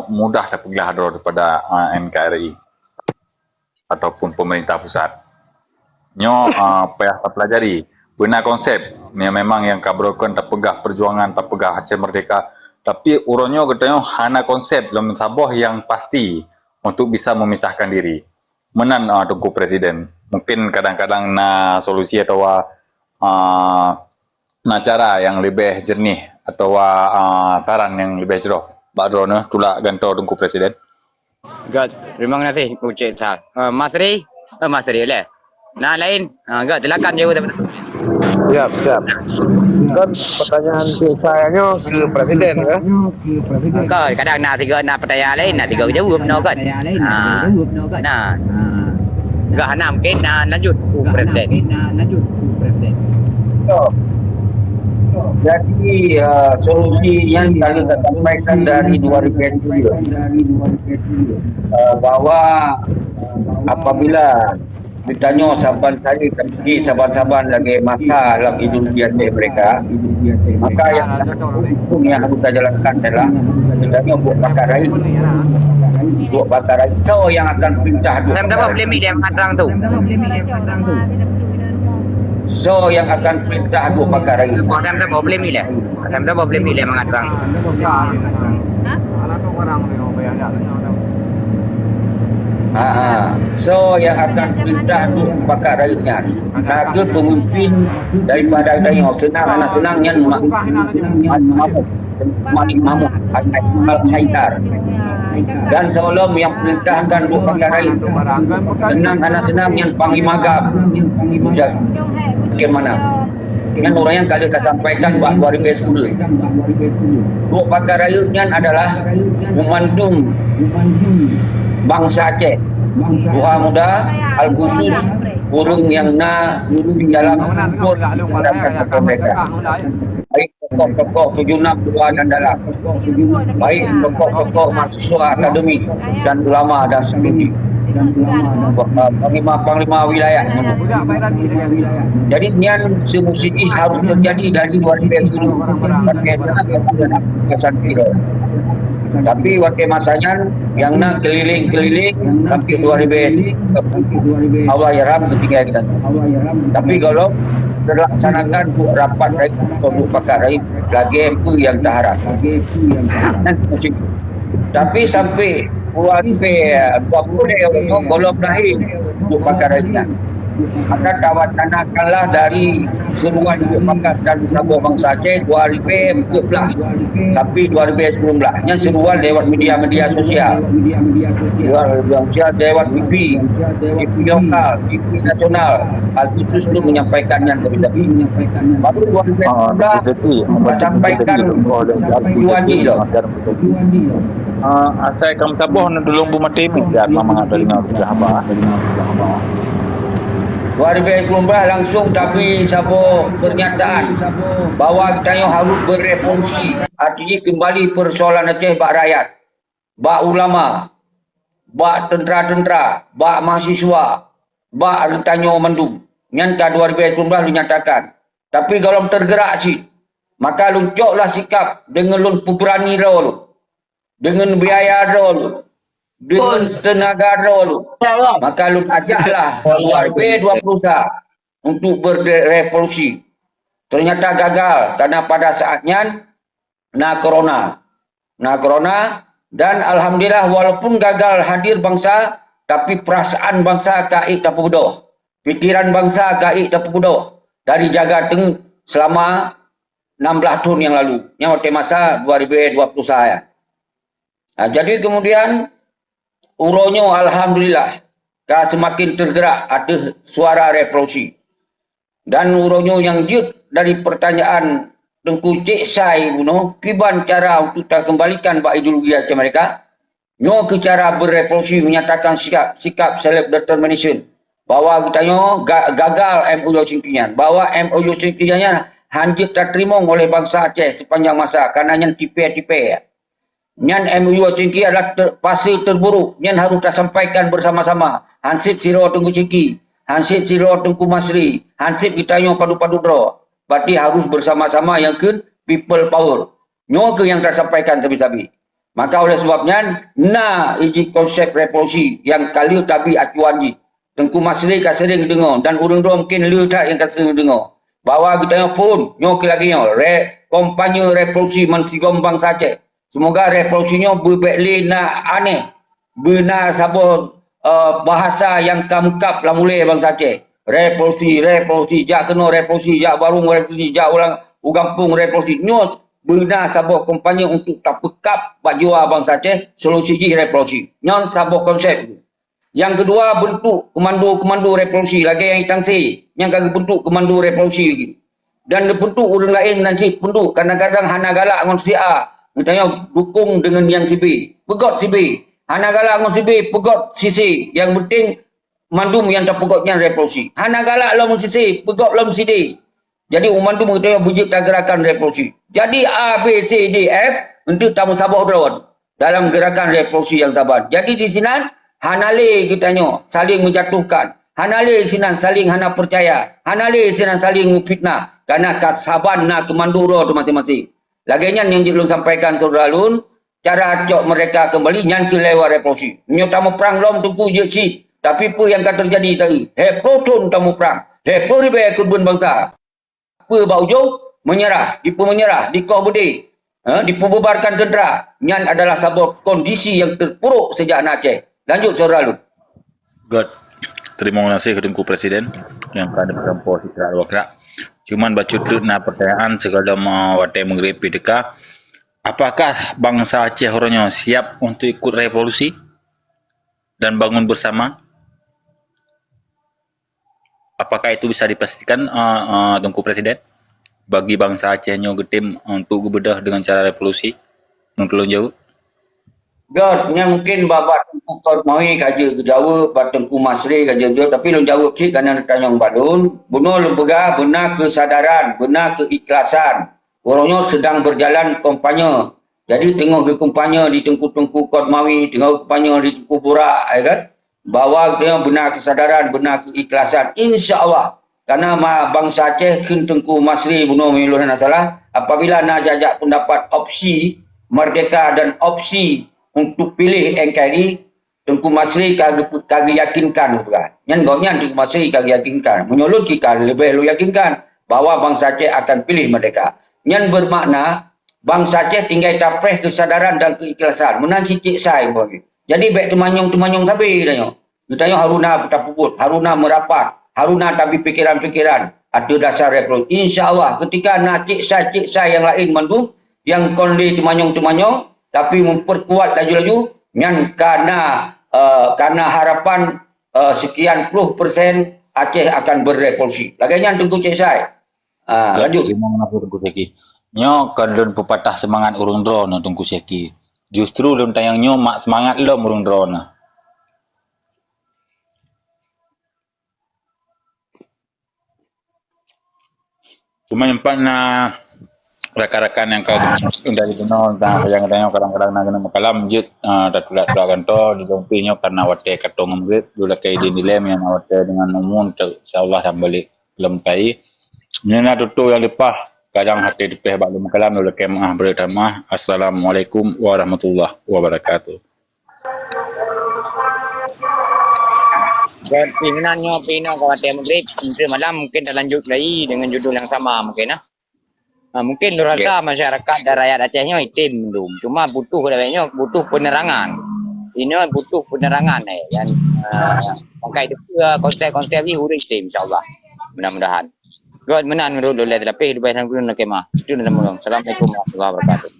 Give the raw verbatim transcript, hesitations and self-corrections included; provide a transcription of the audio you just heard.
mudah tapeugah droe daripada, ah, N K R I ataupun pemerintah pusat. Nyoe, ah, payah tapelajari. Beuna konsep. Nyoe memang nyang ka beurukon tapeugah perjuangan, tapeugah Aceh Merdeka. Tapi uroe nyoe geutanyoe hana konsep lom saboh nyang pasti untuk bisa memisahkan diri. Meunan, ah, Teungku Presiden. Mungkin kadang-kadang na solusi atawa, ah, na cara nyang leubeh jernih atawa, ah, saran nyang leubeh jroh bak droeneuh tulak gantoe Teungku Presiden. Gèt, terima kasih, Encik Sal. Eh, Masri? Eh, Masri, leh. Na laén? Ah, gèt, silakan jaweueb. Siap, siap. Kan pertanyaan Encik Sal nyoe keu Presiden, kan? Kan, kadang na tiga, na pertanyaan laén, na tiga jaweueb, no, kan? Ah, na. Gah na mungkin na lanjut, Presiden. So, jadi, eh, solusi yang selalu saya sampaikan dari dua ribu tujuh, eh, bahwa apabila geutanyoe saban hari, tapi saban-saban lagèe masa lam ideologi Aceh Merdeka, maka yang satu hukum yang harus kita jalankan adalah geutanyoe buet pakat rayeuk. Buet pakat rayeuk. Soe nyang akan perintah duek pakat rayeuk? Sama-sama boleh milih yang matang tu. Soe nyang akan perintah duek pakat rayeuk? Bukan sama-sama boleh milih. Sama-sama boleh milih yang matang. Ha, ha. Soe nyang akan perintah duek pakat rayeuk nyan? Na kheueh pemimpin daripada geutanyoe, seunang hana seunang nyan ma-, ma-, Malik Mahmud, Al-, Al-, Haidar. Dan sebelum yang perintahkan duek pakat rayeuk, seunang hana seunang nyan Panglima GAM. Bagaimana? Nyan ureueng nyang ka lheueh tasampaikan bak dua ribu sepuluh. Duek pakat rayeuk nyan adalah meumandum bansa Aceh, tuha muda, al-khusus ureueng nyang na di dalam lingkup masyarakat mereka. Baik tokoh-tokoh tujuh enam dua dan dalam, baik tokoh-tokoh mahasiswa akademik dan ulama dan studi, panglima-panglima wilayah. Jadi, nyan semestinya harus terjadi dari dua ribu sepuluh. Tapi watèe masa nyan, nyang na keliling-keliling sampai dua ribu, Allah yarham, ketinggalan kita. Tapi kalau terlaksanakan buat rapat dari untuk pakat rayeuk, lagèe peue nyang taharap. Tapi sampai dua ribu dua puluh, golom lahé untuk pakat rayeuk nyan. Maka tawacanakanlah dari seruan untuk pakat dan saboh bansa Aceh dua ribu empat belas sampai dua ribu sembilan belas. Nyan seruan lewat media-media sosial. Lewat media sosial, lewat T V, T V lokal, T V nasional. Al-Khusus tu menyampaikan nyan kepada. Baru dua ribu sembilan belas, ah, sampaikan dua G tu. Ah, asai ka meusaboh na dulông beumaté meusiat mama dari na sudah haba. Dua ribu sembilan belas langsung tapi saboh pernyataan bahwa geutanyoe harus berevolusi, artinya kembali persoalan Aceh bak rakyat, bak ulama, bak tentera-tentera, bak mahasiswa, bak geutanyoe mandum. Nyan ka dua ribu sembilan belas dinyatakan. Tapi golom tergerak cit, maka lôn coklah sikap deungon lôn peubeurani droe lôn. Deungon biaya droe lôn, deungon teunaga droe lôn. Maka lôn ajaklah dua ribu dua puluh satu untuk berevolusi. Ternyata gagal karena pada saat nyan na corona. Na corona dan alhamdulillah walaupun gagal hadir bansa, tapi perasaan bansa ka ék tapeubeudôh. Pikiran bansa ka ék tapeubeudôh dari jaga teungeut selama enam belas thon nyang lalu. Nyan watèe masa dua ribu dua puluh satu. Ha, jadi kemudian, uroe nyoe alhamdulillah ka seumaken tergerak ateueh suara revolusi. Dan uroe nyoe nyang jeuet dari pertanyaan Teungku Cék Sai bunoe, kiban cara untuk takeumbalikan bak ideologi Aceh Merdeka, nyoe keu cara berevolusi menyatakan sikap, sikap self determination bahwa geutanyoe ga-, gagal M O U Helsinki nyan, bahwa M O U Helsinki nyan han jeuet tateurimong oleh bansa Aceh sepanjang masa, karena nyan tipè-tipè. Nyan M O U Helsinki adalah ter-, fase terburuk. Nyan harus tasampaikan bersama-sama. Hansét sidroe Teungku Chiki, hansét sidroe Teungku Masri, hansét geutanyoe padub-padub droe. Berarti harus bersama-sama nyang kheun people power. Nyoe kheueh nyang tasampaikan sabe-sabe. Maka oleh sebab nyan, na iji konsep revolusi nyang ka lheueh tabi acuan jih. Teungku Masri ka sering deungoe dan ureuëng droe mungken le that nyang ka sering deungoe bahwa geutanyoe phon nyoe keu lagée nyoe, re, kampanye revolusi meusigom bansa Aceh. Seumoga revolusi nyoe beubek le na aneh, beuna saboh, eh, bahasa nyang ka meukab lam ulée bansa Aceh. Revolusi, revolusi, jak keunoe revolusi, jak barong revolusi, jak ulang u gampông revolusi. Nyoe beuna saboh kampanye untuk tapeukab bak jiwa bansa Aceh, solusi jih revolusi. Nyoe saboh konsep. Nyang keudua, bentuk komando-komando revolusi lagée nyang itangse nyang ka geubentuk komando revolusi. Dan neubentuk ureuëng laén meunan cit punduk, kadang-kadang hana galak ngon si A, geutanyoe dukung deungon nyang si B, peugét si B. Hana galak ngon si B, peugét si C. Nyang penting mandum nyang tapeugét nyan revolusi. Hana galak lom si C, peugét lom si D. Jadi, mandum geutanyoe beujeuet gerakan revolusi. Jadi, A, B, C, D, F, untuk tameusaboh droe dalam gerakan revolusi nyang saban. Jadi di sinan hana lé geutanyoe saling menjatuhkan, hana lé sinan saling hana percaya, hana lé sinan saling memfitnah, karena ka saban na keumando droe teuh maséng-maséng. Lagée nyan nyang jeuet lôn sampaikan syedara lôn, cara cok merdeka kembali nyan keu lewat revolusi. Meunyoe tamuprang lom teungku jeuet cit, tapi peue nyang ka teujadi tadi? Lhée ploh thon tamuprang, lhée ploh ribée keureubeuen bansa. Peue bak ujong? Menyerah, dipeumenyerah, dikoh beudé, eh, dipeububarkan teuntera. Nyan adalah saboh kondisi nyang terpuruk sejak na Aceh. Lanjut, syedara lôn. Good. Terima kasih Teungku Presiden nyang ka neupeureumpok sikrak dua krak. Cuman bacut teuk na pertanyaan sigohlom, eh, watée Maghrib pih teuka. Apakah bansa Aceh uroe nyoe siap untuk ikut revolusi dan bangun bersama? Apakah itu bisa dipastikan, eh, eh, Teungku Presiden, bagi bansa Aceh nyoe geutem untuk geubeudôh dengan cara revolusi? Ngon keu lôn jaweueb. Göt, nyan mungkin bak, bak Teungku Kot Mawi ka jeuet geujaweueb, bak Teungku Masri ka jeuet jaweueb, tapi lôn jaweueb cit karena neutanyong bak lôn. Bunoe lôn peugah, beuna keusadaran, beuna keuikhlasan. Uroe nyoe sedang berjalan kampanye. Jadi teungoh geukampanye di Teungku-teungku Kot Mawi, teungoh geukampanye di Teungku Burak, ya kan? Bahwa geutanyoe beuna keusadaran, beuna keuikhlasan. Insya Allah, karena ma-, bansa Aceh kheun Teungku Masri bunoe meunyoe lôn hana salah, apabila na jak-jak pendapat opsi merdeka dan opsi untuk pilih N K R I, Teungku Masri ka geu-, ka geuyakinkan, bukan? Nyan gobnyan Teungku Masri ka geuyakinkan. Meunyoe lôn cit ka leubeh lôn yakinkan bahwa bansa Aceh akan pilih merdeka. Nyan bermakna bansa Aceh tinggai tapreh keusadaran dan keuikhlasan. Meunan cit Cik Sai umpama. Jadi bék teumanyong-teumanyong sabe geutanyoe. Geutanyoe haruna tapeubuet, haruna meurapat, haruna tabi pikeran-pikeran ateueh dasar revolusi. Insya Allah, ketika na Cik Sai-Cik Sai nyang laén mandum, nyang kon lé teumanyong-teumanyong, tapi memperkuat laju-laju, nyan ka na, eh, ka na harapan, eh, sekian puluh persen Aceh akan berrevolusi. Lagée nyan Teungku Cik Sai. Ah, lanjut. Terima kasih Teungku Syaki. Nyoe kon lôn peupatah seumangat ureuëng droeneuh Teungku Syaki. Justru lôn tanyong nyoe mak seumangat lom ureuëng droeneuh. Cuma nyoe pat na rakan-rakan nyang ka dari bunoe, nyang kadang-kadang na keuneuk meukalam jeuet, ah, tatulak-tulak kantô, di lôn pih nyoe karena watée ka tông Maghrib, lôn lakée idin dilée, meunyoe na watée deungon umum, insya Allah sambalik lom tai. Meunyoe na tutoe nyang leupah, kadang até teupeh bak lôn meukalam, lôn lakée meuáh, bri tameuáh. Assalamualaikum warahmatullahi wabarakatuh. Dan pih meunan nyoe pih inoe ka watée Maghrib, eunteuk malam mungkin talanjut lagi dengan judul yang sama mungkin, ah. Ha, mungkin lôn rasa masyarakat dan rakyat Aceh nyoe item mandum. Cuma butuh dawek nyoe butuh penerangan. Inoe butuh penerangan, eh, dan, eh, pakai depa konsep-konsep ni ureuëng item, insya Allah. Mudah-mudahan. Göt meunan meunurot lôn lé teulapeh dubai dan gurun kemah. Itu dan temulung. Assalamualaikum warahmatullahi wabarakatuh.